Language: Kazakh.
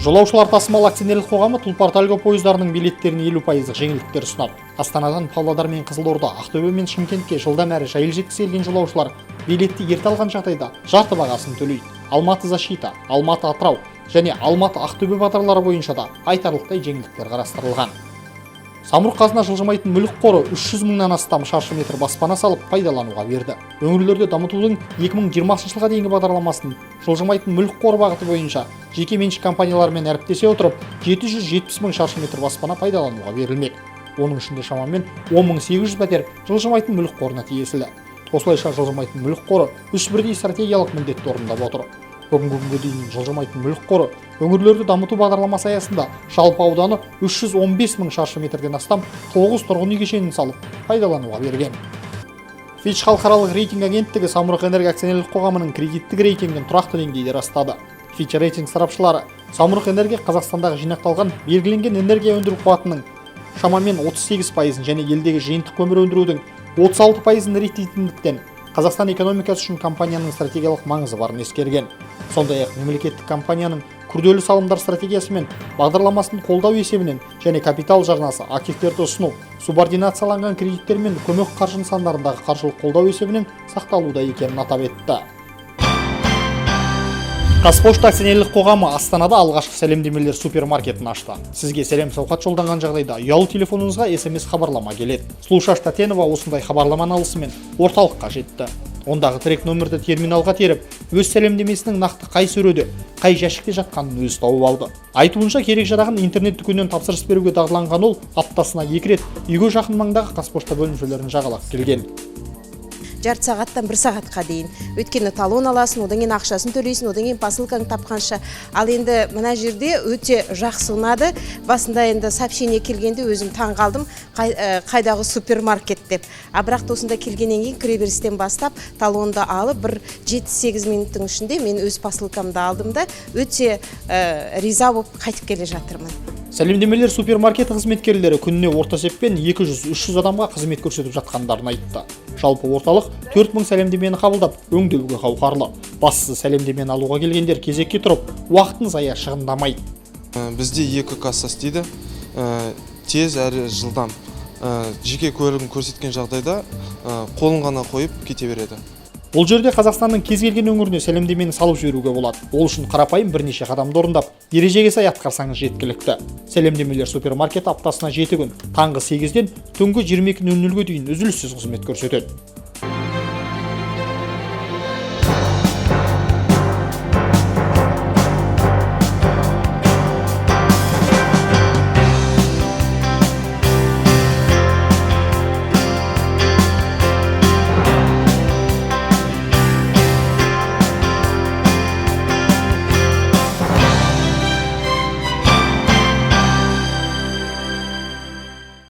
Жолаушылар тасымалы акционерлік қоғамы «Тұлпар Тальго» пойыздарының билеттеріне 50 пайыздық жеңілдіктер ұсынады. Астанадан Павлодар мен Қызылорда, Ақтөбе мен Шымкентке жылдам әрі жайлы жеткісі келген жолаушылар билетті ерте алған жағдайда жарты бағасын төлейді. Алматы Защита, Алматы Атырау және Алматы Ақтөбе бағдарлары бойынша да айтарлықтай жеңілдіктер қарастырылған. Самұрық Қазына жылжымайтын мүлік қоры 300 мыңнан астам шаршы метр баспана салып, пайдалануға берді. Өңірлерді дамытудың 2020 жылға дейінгі бағдарламасын жылжымайтын мүлік қоры бағыты бойынша жеке меншік компаниялармен әріптесе отырып, 770 мың шаршы метр баспана пайдалануға берілмек. Оның ішінде шамамен 10 800 пәтер жылжымайтын мүлік қорына тиесілі. Осылайша, жылжымайтын мүлік қоры үш бірдей стратегиялық міндетті орындап отыр. Бүгінгі күнге дейін жылжымайтын мүлік қоры өңірлерді дамыту бағдарламасы аясында жалпы ауданы 315 мың шаршы метрден астам 9 тұрғын үй кешенін салып, пайдалануға берген. Fitch халықаралық рейтинг агенттігі Самұрық Энерго акционерлік қоғамының кредиттік рейтингін тұрақты деңгейде растады. Fitch Рейтинг сарапшылары Самұрық Энерго Қазақстандағы жинақталған белгіленген энергия өндіру қуатының шамамен 38 пайызын және елдегі жиынтық көмір өндірудің 36 пайызын реттейтіндіктен, Қазақстан экономикасы үшін компанияның стратегиялық маңызы барын ескерген. Сондай ақ мемлекеттік компанияның күрделі салымдар стратегиясы мен бағдарламасын қолдау есебінен және капитал жарнасы, активтерді ұсыну, субординацияланған кредиттер мен көмек қаржы нысандарындағы қаржылық қолдау есебінен сақталуда екенін атап өтті. Қазпошта акционерлік қоғамы Астанада алғашқы сәлемдемелер супермаркетін ашты. Сізге сәлем сауқат жолданған жағдайда ұялы телефоныңызға СМС хабарлама келеді. Сұлушаш Тәтенова осындай хабарламаны алысымен орталыққа жетті. Ондағы трек нөмірді терминалға теріп, өз сәлемдемесінің нақты қай сөреде, қай жәшікте жатқанын өзі тауып алды. Айтуынша, керек жарағын интернет дүкеннен тапсырыс беруге дағдыланған ол аптасына екі рет үйге жақын маңдағы Қазпошта бөлімшелерін жағалап келген. Жарты сағаттан бір сағатқа дейін, өйткені талон аласың, одан кейін ақшасын төлейсің, одан кейін посылкаңды тапқанша. Ал енді мына жерде өте жақсы, ұнады. Басында енді сообщение келгенде өзім таң қалдым, қайдағы супермаркет деп. А бірақ та осында келгеннен кейін кіреберістен бастап талонды алып, бір 7-8 минуттың ішінде мен өз посылкамды алдым да, өте риза болып қайтып келе жатырмын. Сәлемдемелер супермаркеті қызметкерлері күніне орта есеппен 200-300 адамға қызмет көрсетіп жатқандарын айтты. Жалпы орталық 4000 сәлемдемені қабылдап, өңдеуге қауқарлы. Бастысы, сәлемдемені алуға келгендер кезекке тұрып, уақытын зая шығындамайды. Бізде екі касса істейді. Тез әрі жылдам. Жеке куәлігін көрсеткен жағдайда қолын ғана қойып кете береді. Бұл жерде Қазақстанның кез келген өңіріне сәлемдемені салып жіберуге болады. Ол үшін қарапайым бірнеше қадамды орындап, ережеге сай атқарсаңыз жеткілікті. Сәлемдемелер супермаркеті аптасына 7 күн, таңғы 8-ден түнгі 22:00-ге дейін үзіліссіз қызмет көрсетеді.